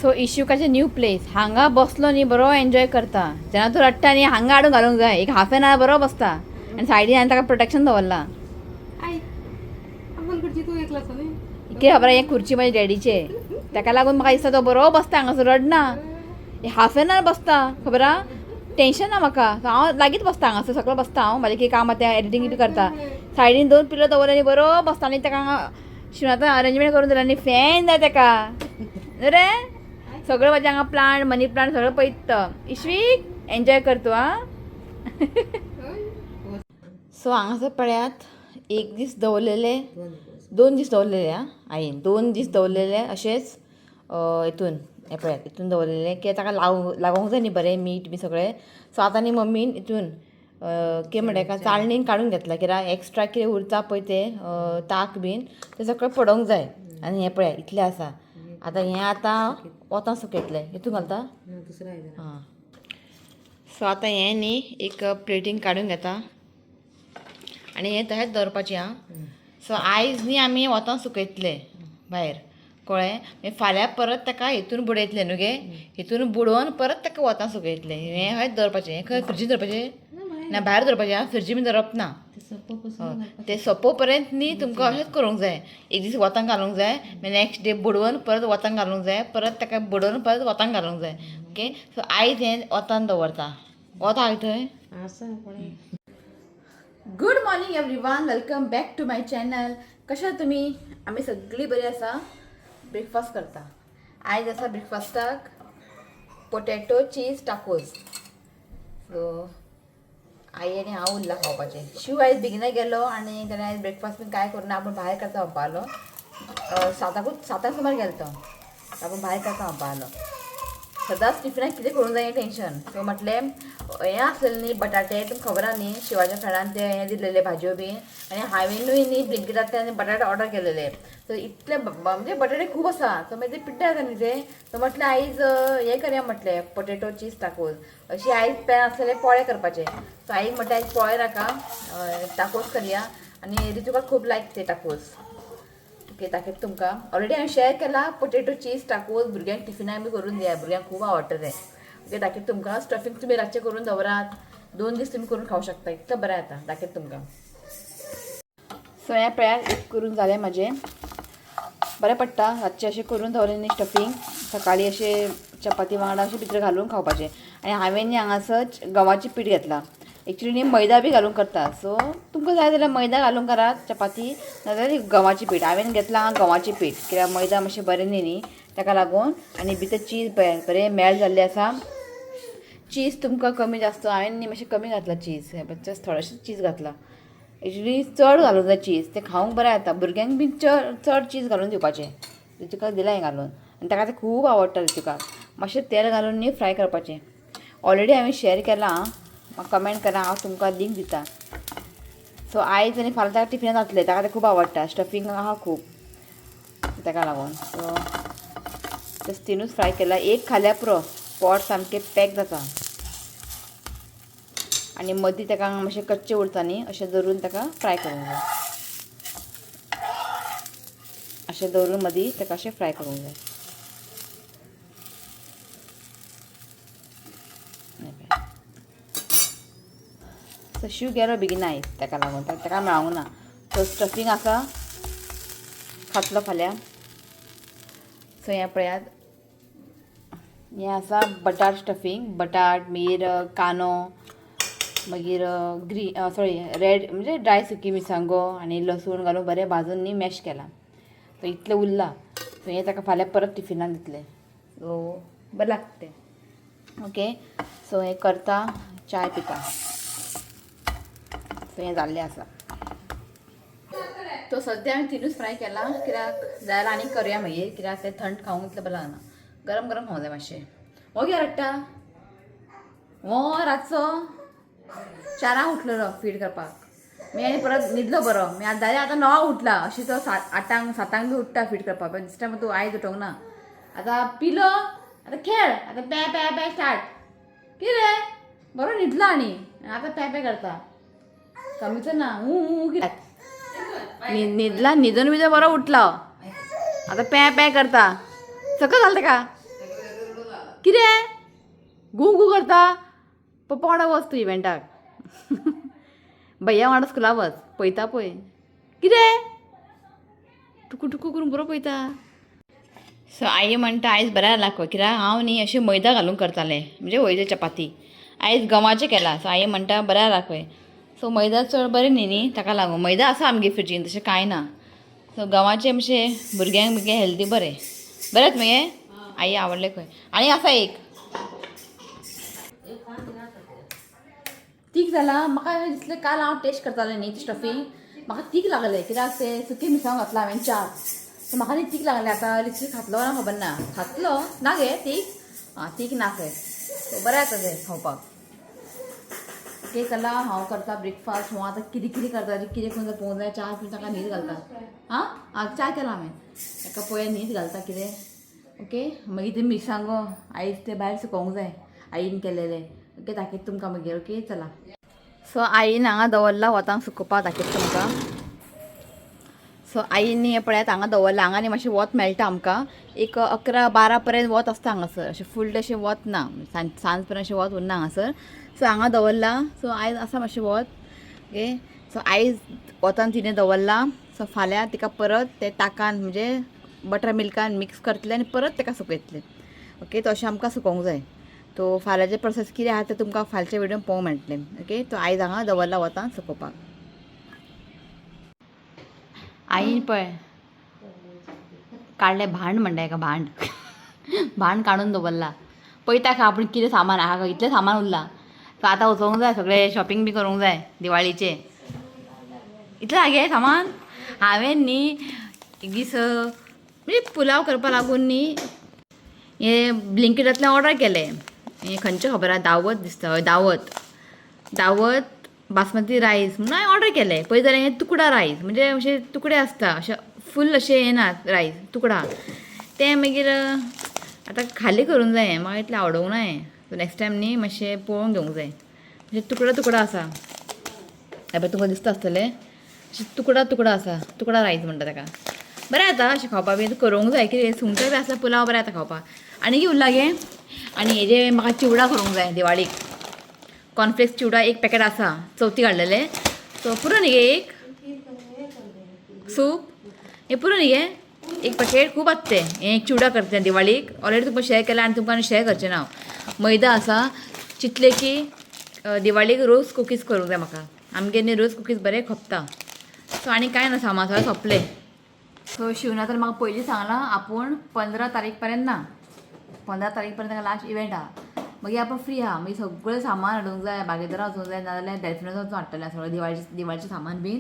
So इशुकाचे new place हांगा बसलो न्ही बरो एन्जॉय करता. जेन्ना तूं रडटा न्ही हांगा हाडून घालूंक जाय. एक हाफ एन आवर बरो बसता आनी सायडीन हांवें ताका प्रोटेक्शन दवरला. आई आपण खुर्ची तू एकलाच न्ही. कितें खबर हे खुर्ची म्हाजे डॅडीचे, ताका लागून म्हाका दिसता तो बरो बसता हांगासर रडना. हाफ एन आवर बसता खबर आहा, टेंशन ना म्हाका. हांव लागींच बसता हांगासर, सगळो बसता हांव. म्हाजें कितें काम आहा तें एडिटींग बी करता. सायडीन दोन पिलो दवरले आनी बरो बसता. आनी ताका हांगा शिवनाथान अरेंजमेंट करून दिला आनी फॅन जाय ताका रे. सगळें म्हाजें हांगा प्लांट, मनी प्लांट सगळें पळयता. इश्वीक एन्जॉय कर तूं आं. सो हांगासर पळयात, एक दीस दवरलेले, दोन दीस दवरलेले आं आईन, दोन दीस दवरलेले अशेंच हितून हें पळयात हितून दवरलेले की ताका लागोंक जाय न्ही बरें मीठ बी सगळें. सो आतां न्ही मम्मीन हितून कितें म्हणटा हेका चाळणीन काडून घेतला, कित्याक एक्स्ट्रा कितें उरता पळय तें ताक बीन तें सगळें पडोवंक जाय. आनी हें पळयात इतलें आसा. आतां हें आतां वोतां सुकयतलें. हितून घालता आं. सो आतां हें न्ही एक प्लेटीन काडून घेता आनी हें तशेंच दवरपाचें आं. सो आयज न्ही आमी वोतां सुकयतले भायर, कळ्ळें? मागीर फाल्यां परत ताका हितून बुडयतले न्हू गे, हितून बुडोवन परत ताका वोतां सुकयतले. हें हयच दवरपाचें. हें खंय फ्रिजीन दवरपाचें ना, भायर दवरपाचें आं, फ्रिजी बीन दवरप ना. तें सोंपो पर्यंत न्ही तुमकां अशेंच करूंक जाय. एक दीस वतांक घालूंक जाय, मागीर नेक्स्ट डे बुडोवन परत वतांक घालूंक जाय, परत ताका बुडोवन परत वतांक घालूंक जाय. ओके, सो आयज हें वतान दवरता. वत आहा थंय. Good morning everyone, welcome back to my channel. कशा तुमी? आमी सगळीं बरी आसा. ब्रेकफास्ट करता. आयज आसा ब्रेकफास्टाक पोटॅटो चीज टाकोज. सो आई आनी हांव उरला खावपाचें. शिव आयज बेगिना गेलो आनी ताणें आयज ब्रेकफास्ट बीन कांय करूं ना. आपूण भायर करता म्हणपालो. साताकूच, सातांक सुमार गेलो तो. आपूण भायर करता म्हणपालो. सदांच टिफिनाक कितें करूंक जाय हें टेंशन. सो म्हटलें हें आसलेलें न्ही बटाटे, तुमकां खबर आहा न्ही शिवाच्या फ्रेंडान ते हें दिल्लेले भाजयो बीन. आनी हांवेनूय न्ही ब्लिंकिटांतल्यान बटाटे ऑर्डर केलेले. सो इतले म्हणजे बटाटे खूब आसा. सो मागीर ते पिड्ड्यार जाता न्ही ते. सो म्हटलें आयज हें करया म्हटलें पोटेटो चीज टाकोज. अशी आयज प्लॅन आसलेले पोळे करपाचे. सो आईक म्हटलें आयज पोळे नाका, टाकोज करया. आनी रितुका खूब लायक ते टाकोज. ओके, दाखयता तुमकां. ऑलरेडी हांवें शेअर केला पोटेटो चीज टाकोज. भुरग्यांक टिफिनाक बी करून दिया, भुरग्यांक खूब आवडटा तें. ओके, दाखयता तुमकां. स्टफींग तुमी रातचें करून दवरात, दोन दीस तुमी करून खावंक शकता, इतलें बरें जाता. दाखयता तुमकां. सो हें पळयात, एक करून जालें म्हाजें. बरें पडटा रातचें अशें करून दवरलें न्ही स्टफींग, सकाळीं अशें चपाती वांगडा अशें भितर घालून खावपाचें. आनी हांवें न्ही हांगासर गंवाचें पीठ घेतलां. एक्चुली न्ही मैदा बी घालून करता. सो तुमकां जाय जाल्यार मैदा घालून करात चपाती, नाजाल्यार गंवाचें पीठ. हांवें घेतलां हांगा गंवाचें पीठ, कित्याक मैदा मातशें बरें न्ही न्ही ताका लागून. आनी भितर चीज पळय बरें मेल्ट जाल्लें आसा. चीज तुमकां कमी जास्त, हांवें न्ही मातशें कमी घातलां चीज, जस्ट थोडेशें चीज घातलां. एक्चुली चड घालूंक जाय चीज, तें खावंक बरें जाता. भुरग्यांक बीन चड चड चीज घालून दिवपाचें. रितुकाक दिलां हें घालून आनी ताका तें खूब आवडटा. रितुकाक मातशें तेल घालून न्ही फ्राय करपाचें. ऑलरेडी हांवें शेअर केलां, म्हाका कमेंट करा, हांव तुमकां लिंक दिता. सो आयज आनी फाल्यां ताका टिफिनाक जातलें, ताका तें खूब आवडटा. स्टफींग आहा खूब ताका लागून. सो जस्ट तिनूच फ्राय केला. एक खाल्यार पुरो, पोट सामकें पॅक जाता. आनी मदीं ताका मातशें कच्चें उरता न्ही, अशें धरून ताका फ्राय करूंक जाय. अशें दवरून मदीं ताका अशें फ्राय करूंक जाय. सो शिव गेलो बेगीन आयज, ताका लागून ताका मेळोंक ना. सो स्टफींग आसा, खातलो फाल्यां. सो हें पळयात, हें आसा बटाट स्टफींग. बटाट, मागीर कांदो, मागीर ग्रीन सॉरी रेड म्हणजे ड्राय सुकी मिरसांगो आनी लसूण घालून बरें भाजून न्ही मॅश केलां. सो इतलें उरलां. सो हें ताका फाल्यां परत टिफिनाक दितलें. सो बरें लागता तें. ओके, सो हें करता, चाय पिता. सो हें जाल्लें आसा. तो सद्या हांवें तिनूच फ्राय केला, कित्याक जाल्यार आनी करया मागीर, कित्याक तें थंड खावंक इतलें बरें लागना, गरम गरम खावंक जाय मातशें. हो कित्याक रडटा? हो रातचो 4 उठलेलो फीड करपाक. मी आनी परत न्हिदलो बरो. मी आतां जाल्यार आतां 9 उठला. अशी तो 8 7 बी उठता फीड करपाक, पण दिसता तूं आयज उठोंक ना. आतां पिलो, आतां खेळ, आतां पॅ पॅ पॅ स्टार्ट. कितें बरो न्हिदलो आनी आतां पॅ पॅ करता, कमीच ना. ऊ ऊ कितें न्हिदला, न्हिदून बी बरो उठला, आतां पॅ पॅ करता. सकल घालता का? कितें गू गू करता? पप्पा वांगडा वच तूं इव्हेंटाक, भैया वांगडा स्कुला वच. पळयता पळय कितें टुकू टुकू करून बरो पळयता. सो आई म्हणटा आयज बरें जाला खंय, कित्याक हांव न्ही अशें मैदा घालून करतालें, म्हणजे वयले चपाती. आयज गंवाचें केलां. सो आई म्हणटा बरें जाला खंय. सो मैदा चड बरें न्ही न्ही, ताका लागून मैदा आसा आमगे फ्रिजीन, तशें कांय ना. सो गंवाचें मातशें भुरग्यांक मगे हेल्दी बरें. बरेंच मगे आई आवडलें खंय. आनी आसा एक तीख जाला म्हाका अशें दिसलें. काल हांव टेस्ट करतालें न्ही स्टफींग, म्हाका तीख लागलें, कित्याक तें सुकी मिरसांग घातलां हांवें चार. सो म्हाका न्ही तीख लागलें. आतां रिची खातलो ना खबर ना, खातलो ना गे तीख? आं, तीख ना खंय. सो बरें जाता तें खावपाक. ओके, चला हांव करता ब्रेकफास्ट. हांव आतां कितें कितें करता, कितें करून पळोवंक जाय. च्या पिवन ताका न्हीद घालता. आं आं, च्या केला हांवें, ताका पळय न्हीद घालता कितें. ओके, मागीर ते मिरसांगो आयज ते भायर सुकोवंक जाय आईन केलेले. ओके, दाखयता तुमकां मागीर. ओके, चला. सो आईन हांगा दवरला वतांक सुकोवपाक, दाखयता तुमकां. सो आईन हें पळयात हांगा दवरलां. हांगा न्ही मातशें वत मेळटा आमकां. एक 11-12 पर्यंत वत आसता हांगासर. अशें फूल अशें वत ना, सांज सांज पर्यंत अशें वत उरना हांगासर. सो हांगा दवरलां. सो आयज आसा मातशें वत. ओके, सो आयज वतान तिणें दवरलां. सो फाल्यां तिका परत ते ताकान म्हणजे बटर मिल्कान मिक्स करतलें आनी परत ताका सुकयतलें. ओके, तो अशें आमकां सुकोवंक जाय. तो फाल्यांचे प्रोसेस कितें आहा तें तुमकां फालच्या व्हिडियोन पळोवंक मेळटलें. ओके, तो आयज हांगा दवरला वतान सुकोवपाक. आईन पळय काडलें भांड म्हणटा हेका, भांड भांड काडून दवरला. पळयता खंय आपूण कितें सामान आहा, इतलें सामान उरलां. सो आतां वचोंक जाय, सगळें शॉपिंग बी करूंक जाय दिवाळीचें. इतलें आगे सामान हांवें न्ही एक दीस म्हणजे पुलाव करपा लागून न्ही हे ब्लिंकिटांतल्यान ऑर्डर केलें. हें खंयचें खबर आहा, दावत दिसता. हय, दावत, दावत बासमती रायस म्हणून हांवें ऑर्डर केलें. पळय जाल्यार हें तुकडा रायस, म्हणजे अशे तुकडे आसता, अशे फूल अशें येना रायस, तुकडा तें. मागीर आतां खाली करूंक जाय. म्हाका इतलें आवडूंक ना हें. सो नेक्स्ट टायम न्ही मातशें पळोवन घेवंक जाय. म्हणजे तुकडा तुकडा आसा हें पळय, तुमकां दिसता आसतलें, अशें तुकडा तुकडा आसा. तुकडा रायस म्हणटा ताका. बरें जाता अशें खावपाक बी करूंक जाय. कितें सुंगटां बी आसल्यार पुलाव बरें जाता खावपाक. आनी कितें उरलां गे? आनी हेजें म्हाका चिवडा करूंक जाय दिवाळीक. कॉर्नफ्लेक्स चिवडा एक पॅकेट आसा, चवथी हाडलेलें. सो पुरो न्ही गे एक सूप हें पुरो न्ही गे? एक पॅकेट खूब आसता तें. हें एक चिवडा करता दिवाळीक. ऑलरेडी तुमकां शेअर केला आनी तुमकां आनी शेअर करचें ना हांव. मैदा आसा. चिंतलें की दिवाळीक रोज कुकीज करूंक जाय म्हाका. आमगेर न्ही रोज कुकीज बरें खपता. सो आनी कांय ना, सामान सगळें सोंपलें. सो शिवना तर म्हाका पयलीं सांगलां, आपूण 15 तारीख पर्यंत ना, 15 तारीख पर्यंत ताका लास्ट इव्हेंट आहा, मागीर आपूण फ्री आहा. मागीर सगळें सामान हाडूंक जाय, बागेदारा वचूंक जाय, नाजाल्यार डेल्फिनाक वचून हाडटलें सगळें दिवाळीचें दिवाळीचें सामान बीन.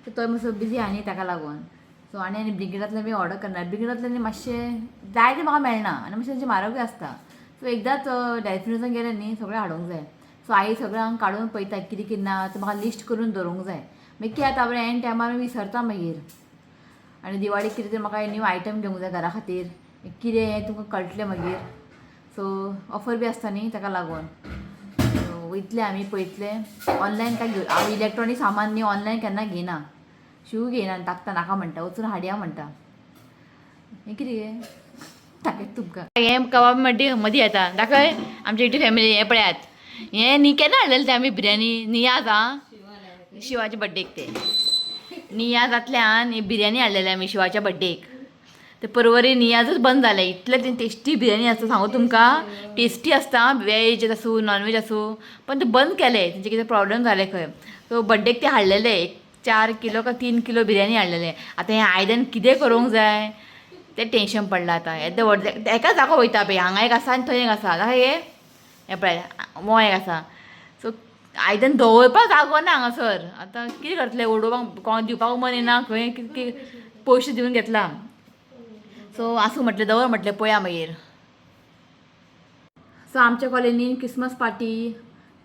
सो तो मातसो बिजी आहा न्ही ताका लागून. सो आनी आनी ब्लिंकिटांतल्यान बी ऑर्डर करना. ब्लिंकिटांतल्यान न्ही मातशें जाय तें म्हाका मेळना आनी मातशें तेंचें म्हारगूय आसता. सो एकदांच डेल्फिनासान गेलें न्ही सगळें हाडूंक जाय. सो आई सगळें हांगा काडून पळयता कितें कितें ना तें, म्हाका लिस्ट करून दवरूंक जाय. मागीर कितें जाता, एन टायमार विसरता मागीर. आनी दिवाळीक कितें तरी म्हाका न्यू आयटम घेवंक जाय घरा खातीर. कितें हें तुमकां कळटलें मागीर. सो ऑफर बी आसता न्ही ताका लागून. सो वयतले आमी, पळयतले ऑनलायन काय घेवन. हांव इलेक्ट्रॉनीक सामान न्ही ऑनलायन केन्ना घेयना, शू घेयना, टाकता नाका म्हणटा, वचून हाडया म्हणटा. हें कितें दाखयता तुमकां. हें कबाब मड्डी मदीं येता. दाखय आमची इटी फॅमिली. हें पळयात, हें न्ही केन्ना हाडलेलें तें आमी बिरयानी नियाज आं शिवाच्या बड्डेक. ते नियाजांतल्यान बिरयानी हाडलेले आमी शिवाच्या बड्डेक. ते परवरी नियाजच बंद जालें. इतलें तें टेस्टी बिरयानी आसता, सांगू तुमकां, टेस्टी आसता, वेज आसूं नॉन वेज आसूं. पण ते बंद केले, तेंचे कितें प्रॉब्लम जाले खंय. सो बड्डेक ते हाडलेले, एक 4 किलो काय 3 किलो बिरयानी हाडलेले. आतां हें आयदन कितें करूंक जाय तें टेंशन पडलां आतां. येदें व्हडलें एकाच जागो वयता पळय, हांगा एक आसा आनी थंय एक आसा. आतां हे हें पळय, वो एक आसा. सो आयदन दवरपाक जागो ना हांगासर. आतां कितें करतलें? उडोवपाक कोणाक दिवपाक मन येना खंय, कितें पयशे दिवन घेतला. सो आसूं म्हटलें, दवर म्हटलें, पळया मागीर. सो आमच्या कॉलनीन क्रिसमस पार्टी,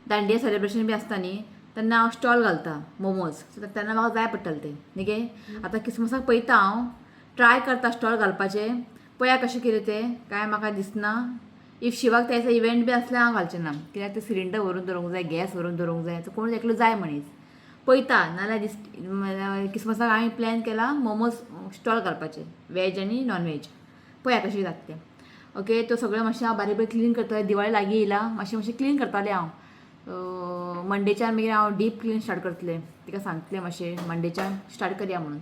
दांडिया सेलिब्रेशन बी आसता न्ही, तेन्ना हांव स्टॉल घालता मोमोज. सो तेन्ना म्हाका जाय पडटलें तें न्ही गे. आतां क्रिसमसाक पळयता, हांव ट्राय करता स्टॉल घालपाचें. पळया कशें कितें तें. कांय म्हाका दिसना. If शिवाक त्या दिसा इव्हेंट बी आसल्यार हांव घालचें ना, कित्याक ते सिलिंडर व्हरून दवरूंक जाय, गॅस व्हरून दवरूंक जाय. सो कोण एकलो जाय मनीस. पळयता, नाल्यार दीस क्रिसमसाक हांवें प्लॅन केला मोमोज स्टॉल घालपाचें, वेज आनी नॉन वेज. पळया कशें जाता तें. ओके, तो सगळें मातशें हांव बारीक बारीक क्लीन करतालें. दिवाळी लागीं येयला, मातशें मातशें क्लीन करतालें हांव. मंडेच्यान मागीर हांव डीप क्लीन स्टार्ट करतलें. तिका सांगतलें मातशें मंडेच्यान स्टार्ट करया म्हणून.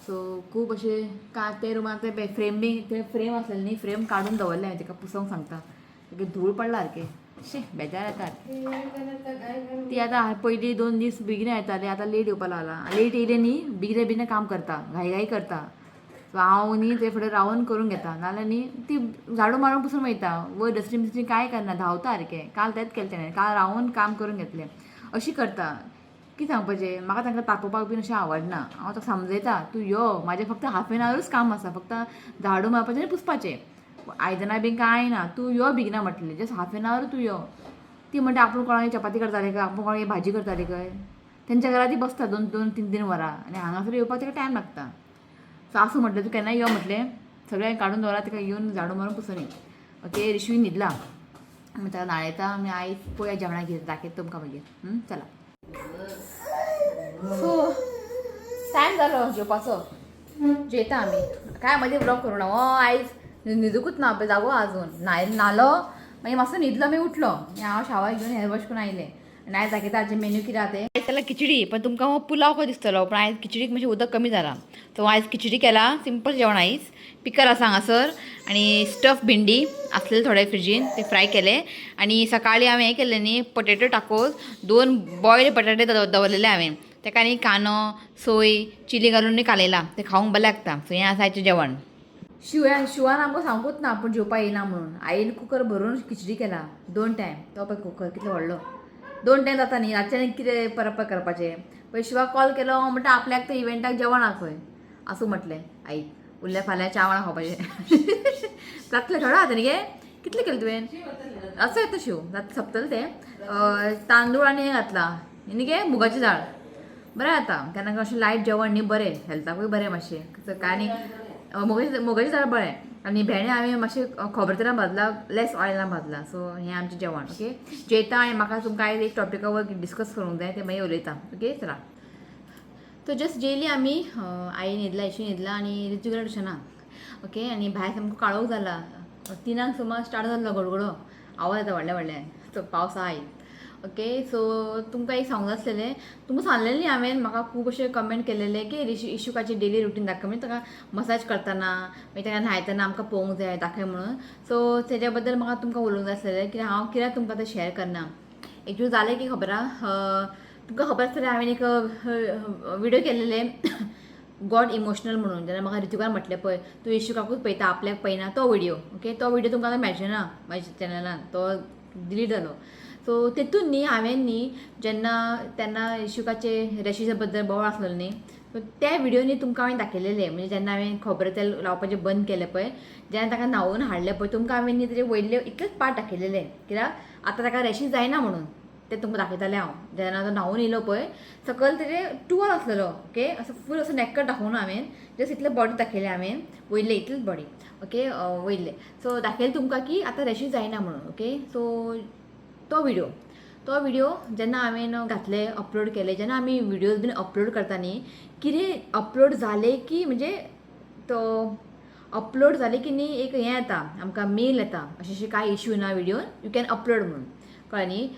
सो खूब अशें का ते रुमाक ते फ्रेम बी, ते फ्रेम आसलेले न्ही, फ्रेम काडून दवरलें हांवें. तिका पुसोंक सांगता. ताका धूळ पडला सारकें. शी, बेजार येता. ती आतां पयलीं 2 दीस बेगीन येताली, आतां लेट येवपा लागला. लेट येयले न्ही, बेगीन बेगीन काम करता, घाई घाई करता. सो हांव न्ही ते फुडें रावन करून घेता, नाल्यार न्ही ती झाडू मारून पसून वयता. वयर डस्टबीन बिस्टबीन कांय करना, धांवता सारकें. काल तेंच केलें तेणें, काल रावन काम करून घेतलें. अशी करता. कितें सांगपाचें, म्हाका तांकां तापोवपाक बीन अशें आवडना. हांव ताका समजयता, तूं यो, म्हाजें फक्त हाफ एन आवरूच काम आसा, फक्त झाडू मारपाचें आनी पुसपाचें, आयदनां बीन कांय ना. तूं यो बेगिना म्हटलें, जस्ट हाफ एन our तूं यो. ती म्हणटा आपूण कोणाक चपाती करताले काय, आपूण कोणाक भाजी करताले काय. तेंच्या घरा ती बसता दोन दोन तीन तीन वरां आनी हांगासर येवपाक ताका टायम लागता. सो आसूं म्हटलें, तूं केन्नाय यो म्हटलें. सगळें काडून दवरा, ताका येवन झाडू मारून पुसनी. ओके, रिशवी न्हिदला, आमी ताका न्हाणयता. आमी आयज पळया जेवणाक कितें, दाखयता तुमकां मागीर. चला, सो टायम जालो जेवपाचो, जेयता आमी. काय मदीं व्लॉग करूं ना हो. आयज न्हिदूकूच ना पळय, जागो अजून. न्हाय न्हालो, मागीर मातसो न्हिदलो, मागीर उठलो आनी हांव शावर घेवन हेअर वॉश करून आयलें. आनी आयज दाखयता आजचे मेन्यू कितें आहा तें. आयज जाल्यार खिचडी, पण तुमकां हो पुलाव कसो दिसतलो, पण आयज खिचडीक मातशें उदक कमी जालां. सो आयज खिचडी केला, सिंपल जेवण आयज. पिकल आसा हांगासर आनी स्टफ भिंडी आसलेले थोडे फ्रिजीन, ते फ्राय केले. आनी सकाळी हांवें हें केल्लें न्ही, पोटेटो टाकोस. दोन बॉयल्ड बटाटे दवरलेले हांवें, ताका आनी कांदो, सोय, चिली घालून कालयला, ते खावंक बरें लागता. सो हें आसा आयचें जेवण. शिवया शिवान आमकां सांगूच ना आपूण जेवपा येयना म्हणून. आईन कुकर भरून खिचडी केला दोन टायम. तो पळय कुकर कितलो व्हडलो, दोन टायम जाता न्ही. रातचें कितें परत परत करपाचें. पळय शिवा कॉल केलो, हांव म्हणटा आपल्याक ते इव्हेंटाक जेवण आहा खंय. आसूं म्हटलें आई, उरल्या फाल्यां च्या खावपाचें. जातलें, थोडो आहा न्ही गे. कितलें केलें तुवें? असो येता शिव, सोंपतलें तें. तांदूळ आनी हें घातलां न्ही गे, मुगाची दाळ. बरें जाता केन्ना अशें लायट जेवण न्ही, बरें हेल्थाकूय बरें मातशें. काय न्ही, मुगाची दाळ बरें. आनी भेंडे हांवें मातशें खोबरें तेलान भाजला, लेस ऑयलान भाजला. सो हें आमचें जेवण. ओके, जेयता आनी म्हाका तुमकां आयज एक टॉपिकावर डिस्कस करूंक जाय, तें मागीर उलयता. ओके, चला. तो जस्ट जेयली आमी. आई न्हिदला, येशू न्हिदला आनी ऋतू ट्युशनाक. ओके, आनी भायर सामको काळोख जाला. 3ांक सुमार स्टार्ट जाल्लो गडगडो, आवाज येता व्हडले व्हडले. सो पावस आहा आयज. ओके, सो तुमकां एक सांगूंक आसलेलें, तुमकां सांगलेलें न्ही हांवें, म्हाका खूब अशे कमेंट केलेले की रिशू इशुकाची डेली रुटीन दाखय, म्हणजे ताका मसाज करतना, मागीर ताका न्हायतना आमकां पळोवंक जाय, दाखय म्हणून. सो तेज्या बद्दल म्हाका तुमकां उलोवंक जाय आसलेलें की हांव कित्याक तुमकां तें शेअर करना. एक्चुअली जालें की खबर आहा, तुमकां खबर आसतलें, हांवें एक विडियो केलेले गॉट इमोशनल म्हणून, जेन्ना म्हाका ऋतिकान म्हटलें पळय, तूं इशुकाकूच पळयता, आपल्याक पळयना, तो विडियो. ओके, तो विडियो तुमकां आतां मेळचें ना म्हाज्या चॅनलान, तो डिलीट जालो. सो तेतून न्ही हांवें न्ही जेन्ना तेन्ना इशुकाचे रॅशिसा बद्दल बोवाळ आसलेलो न्ही, सो त्या विडियो न्ही तुमकां हांवें दाखयलेले. म्हणजे जेन्ना हांवें खोबरें तेल लावपाचें बंद केलें पळय, जेन्ना ताका न्हांवून हाडलें पळय, तुमकां हांवें न्ही तेजे वयले इतलेच पार्ट दाखयलेले, कित्याक आतां ताका रॅशीस जायना म्हणून ते तुमकां दाखयतालें हांव. जेन्ना तो न्हांवून येयलो पळय, सकयल तेजे टुवल आसलेलो. ओके, असो फूल असो नेकड दाखोवना हांवें, जस्ट इतले बॉडी दाखयले हांवें, वयले इतलेच बॉडी. ओके, वयले सो दाखयलें तुमकां की आतां रॅशीस जायना म्हणून. ओके, सो तो विडियो जेन्ना हांवें घातले, अपलोड केले, जेन्ना आमी विडियोज बीन अपलोड करता न्ही, कितें अपलोड जालें की, म्हणजे तो अपलोड जाले की न्ही, एक हें येता आमकां, मेल येता, अशें अशें कांय इशू ना विडियोन, you can upload म्हणून. कळ्ळें न्ही?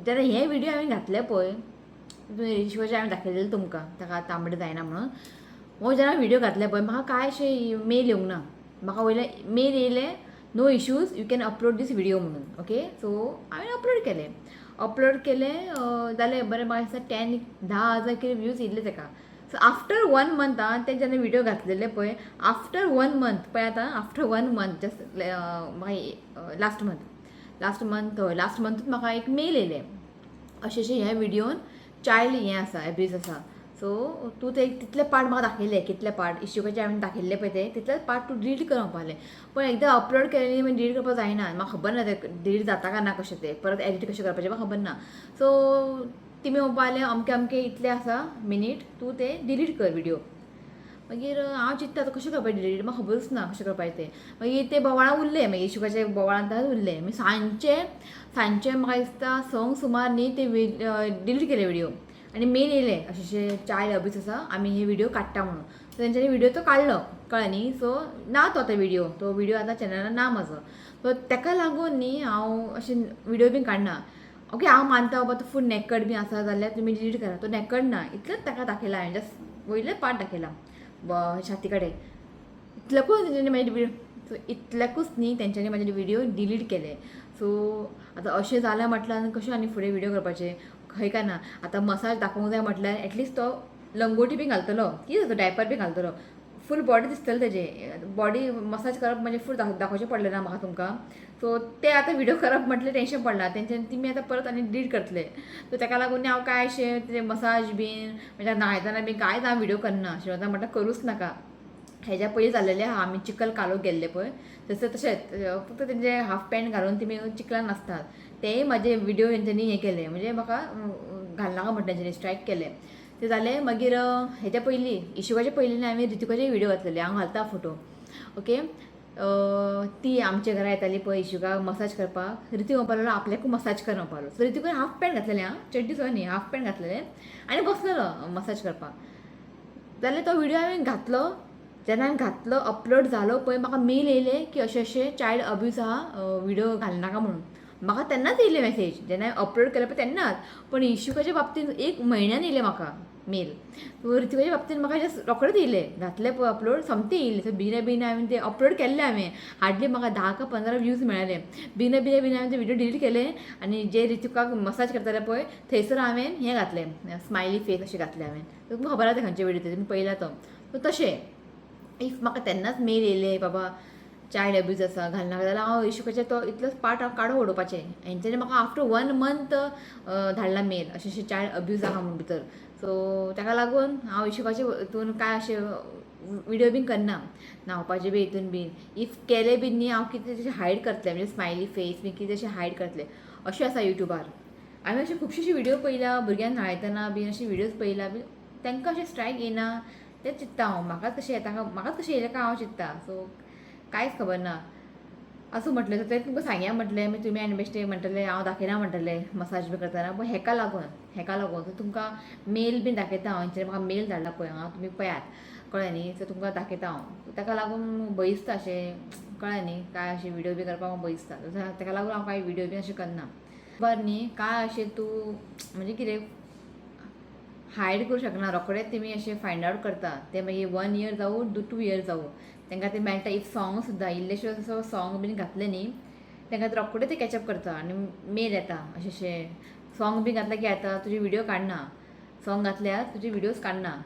जेन्ना हे विडियो हांवें घातले पळय, रिशिवाचे हांवें दाखयलेले तुमकां, ताका तांबडे जायना म्हणून, हो जेन्ना विडियो घातले पळय, म्हाका कांय अशें मेल येवंक ना. म्हाका वयले मेल येयले, "No issues, you can upload this video" म्हणून. ओके, सो हांवें अपलोड केलें. अपलोड केलें, जालें बरें. म्हाका दिसता 10,000 कितें व्यूज येयल्ले ताका. सो आफ्टर वन मंथ आं, ते जेन्ना विडियो घातलेले पळय, आफ्टर वन मंथ पळय आतां, आफ्टर वन मंथ जस्ट म्हाका लास्ट मंथ, हय, लास्ट मंथूच म्हाका एक मेल येयलें, अशें अशें ह्या विडियोन चायल्ड हें आसा, एब्यूज आसा. सो तूं ते तितले पार्ट म्हाका दाखयले, कितले पार्ट इश्युकाचे हांवें दाखयल्ले पळय, ते तितलेच पार्ट तूं डिलीट कर म्हणपाक लागलें. पण एकदां अपलोड केले न्ही, मागीर डिलीट करपाक जायना. म्हाका खबर ना ते डिलीट जाता काय ना, कशें ते परत एडिट कशें करपाचें म्हाका खबर ना. सो तिमी म्हणपाक लागले, अमके अमके इतले आसा मिनीट, तूं ते डिलीट कर विडियो. मागीर हांव चिंत्ता आतां कशें करपाचें डिलीट, म्हाका खबरूच ना कशें करपाचें तें. मागीर ते बोवाळां उरलें, मागीर इशुकाचे बोवाळान उरलें. मागीर सांजचे सांजचे म्हाका दिसता 6क सुमार न्ही ते डिलीट केले विडियो. आनी आनी मेल येयले अशें अशें चायल्ड अब्यूज आसा, आमी हे व्हिडियो काडटा म्हणून. सो तेंच्यांनी व्हिडियो तो काडलो, कळ्ळें न्ही. सो ना तो आतां व्हिडियो, तो व्हिडियो आतां चॅनलार ना म्हाजो. सो तेका लागून न्ही हांव अशें व्हिडियो बीन काडना. ओके, हांव मानता बाबा तो फूल नेकड बी आसा जाल्यार तुमी डिलीट करा. तो नेकड ना, इतलेंच ताका दाखयला हांवें, जस्ट वयले पार्ट दाखयला छाती कडेन, इतल्याकूच तेंच्यांनी म्हाजे व्हिडियो, सो इतल्याकूच न्ही तेंच्यांनी म्हाजे व्हिडियो डिलीट केले. सो आतां अशें जालें म्हटल्यार कशें आनी फुडें व्हिडियो करपाचें खंय काय ना. आतां मसाज दाखोवंक जाय म्हटल्यार एटलिस्ट तो लंगोटी बी घालतलो, कितें जाता, डायपर बी घालतलो, फूल बॉडी दिसतली तेजे. बॉडी मसाज करप म्हणजे फूल दाखोवचें पडलें ना म्हाका तुमकां. सो ते आतां व्हिडियो करप म्हटलें टेंशन पडलां तेंच्यानी, तुमी आतां परत आनी डिलीट करतले. सो तेका लागून न्ही हांव कांय अशें ते मसाज बीन म्हणजे न्हायतना बीन कांयच हांव व्हिडियो करना. अशें आतां म्हटल्यार करूच नाका. हेज्या पयलीं जाल्लेलें आहा, आमी चिखल कालो गेल्ले पळय तसें तशेंच, फक्त तेंचे हाफ पॅन्ट घालून तेमी चिखलान नाचतात, तेय म्हाजे व्हिडियो तेंच्यांनी हें केलें, म्हणजे म्हाका घालनाका म्हण तेंच्यांनी स्ट्रायक केलें. तें जालें. मागीर हेज्या पयलीं इशुकाच्या पयलीं न्ही हांवें रितिकाचे व्हिडियो घातलेले, हांव घालता फोटो. ओके, ती आमच्या घरा येताली पळय इशुकाक मसाज करपाक, रितीक म्हणपाक लागलो आपल्याकूय मसाज कर म्हणपाक लागलो. सो रितिकान हाफ पॅन्ट घातलेलें, आं, चड्डी सुद्दां न्ही, हाफ पॅन्ट घातलेलें आनी बसलेलो मसाज करपाक. जाल्यार तो व्हिडियो हांवें घातलो, जेन्ना हांवें घातलो अपलोड जालो पळय, म्हाका मेल येयले की अशें अशें चायल्ड अब्यूज आहा, व्हिडियो घालनाका म्हणून. म्हाका तेन्नाच येयले मॅसेज, जेन्ना हांवें अपलोड केले पळय तेन्नाच. पण इशुकाच्या बाबतीन एक म्हयन्यान येयले म्हाका मेल, रितिकाच्या बाबतीन म्हाका जस्ट रोखडेच येयले, घातले पळय अपलोड सोमते येयले. सो बेगिना बेगीन हांवें ते अपलोड केल्ले, हांवें हार्डली म्हाका 10 का 15 व्यूज मेळ्ळे. बेगिना बेगिना बेगीन हांवें ते व्हिडियो डिलीट केले आनी जे रितिकाक मसाज करताले पळय थंयसर हांवें हें घातलें, स्मायली फेस अशें घातलें हांवें. तुमकां खबर आसा खंयचे व्हिडियो ते, तुमी पळयला तो. सो तशें if म्हाका तेन्नाच मेल येयले बाबा चायल्ड अब्यूज आसा घालनाका जाल्यार हांव इशुकाचें तो इतलोच पार्ट हांव काडून उडोवपाचें. हेंच्यांनी म्हाका आफ्टर 1 मंथ धाडला मेल अशें अशें चायल्ड अब्यूज आहा म्हणून भितर. सो ताका लागून हांव इशुकाचे हितून कांय अशें व्हिडियो बीन करना, न्हांवपाचे बी हितून बीन. If केले बीन न्ही हांव कितें तशें हायड करतलें, म्हणजे स्मायली फेस बीन कितें तशें हायड करतलें. अशें आसा युट्यूबार. हांवें अशे खुबशे अशे व्हिडियो पळयल्या, भुरग्यांक न्हांयतना बीन अशे व्हिडियोज पळयल्या बीन, तांकां अशें स्ट्रायक येना तें चिंत्ता हांव. म्हाकाच कशें येता, म्हाकाच कशें येयलें काय हांव चिंत्ता. सो कांयच खबर ना. आसूं म्हटलें, सो तें तुमकां सांगया म्हटलें, मागीर तुमी आनी बेश्टे म्हणटले हांव दाखयना म्हणटले मसाज बी करतना, पूण हेका लागून, हेका लागून. सो तुमकां मेल बीन दाखयता हांव, हेंच्यांनी म्हाका मेल धाडला पळय हांव, तुमी पळयात, कळ्ळें न्ही. सो तुमकां दाखयता हांव. ताका लागून भंय दिसता अशें, कळ्ळें न्ही, काय अशें व्हिडियो बी करपाक म्हाका भंय दिसता. ताका लागून हांव कांय व्हिडियो बी अशें करना. बरें न्ही, काय अशें तूं म्हणजे कितें हायड करूं शकना, रोखडेच तेमी अशें फायंड आवट करता. ते मागीर 1 इयर जावं 2 इयर जावं तांकां ते मेळटा. If song सुद्दां इल्लेशें असो सॉंग बीन घातलें न्ही तांकां ते रोखडे ते कॅचअप करता आनी मेल येता अशें अशें सॉंग बीन घातलें की येता तुजे व्हिडियो काडना, सॉंग घातल्यार तुजे व्हिडियोज काडना.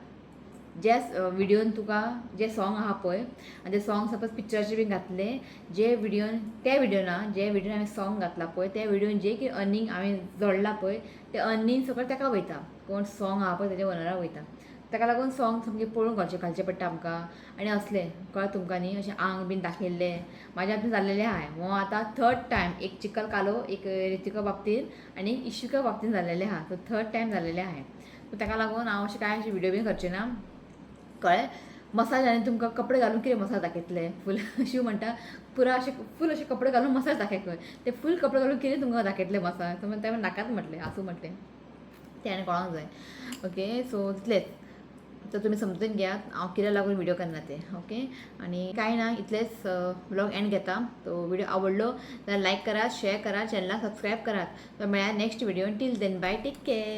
जे व्हिडियोन तुका जे सॉंग आहा पळय आनी ते सॉंग सपोज पिक्चराचे बीन घातले, जे व्हिडियोन त्या व्हिडियो ना, जे व्हिडियोन हांवें सॉंग घातला पळय त्या व्हिडियोन जे कितें अर्निंग हांवें जोडला पळय ते अर्निंग सगळें ताका वयता, कोण सॉंग आहा पळय तेज्या ओनराक वयता. ताका लागून सॉंग सामकें पळोवन घालचें पडटा आमकां. आनी असलें कळ्ळें तुमकां न्ही, अशें आंग बीन दाखयल्लें म्हाज्या हातून जाल्लेलें आहा. हो आतां 3rd time, एक चिखल कालो, एक रितिका बाबतीन आनी एक इशुका बाबतीन जाल्लेलें आहा. सो 3rd time जाल्लेलें आहा. सो ताका लागून हांव अशें कांय अशें व्हिडियो बीन करचें ना, कळ्ळें. मसाज आनी तुमकां कपडे घालून कितें मसाज दाखयतले, फूल शिव म्हणटा पुरा अशें फूल अशे कपडे घालून मसाज दाखय खंय, ते फूल कपडे घालून कितें तुमकां दाखयतले मसाज. सो तें नाकाच म्हटलें, आसूं म्हटलें, तें आनी कोणाक जाय. ओके, सो तितलेंच. तर तुमी समजून घेयात हांव कित्याक लागून व्हिडियो करना ते. ओके, आनी कांय ना, इतलेंच व्लॉग एंड घेता. तो व्हिडियो आवडलो जाल्यार लायक करात, शेअर करात, चॅनलाक सबस्क्रायब करात. तो मेळया next video. Till then bye, take care.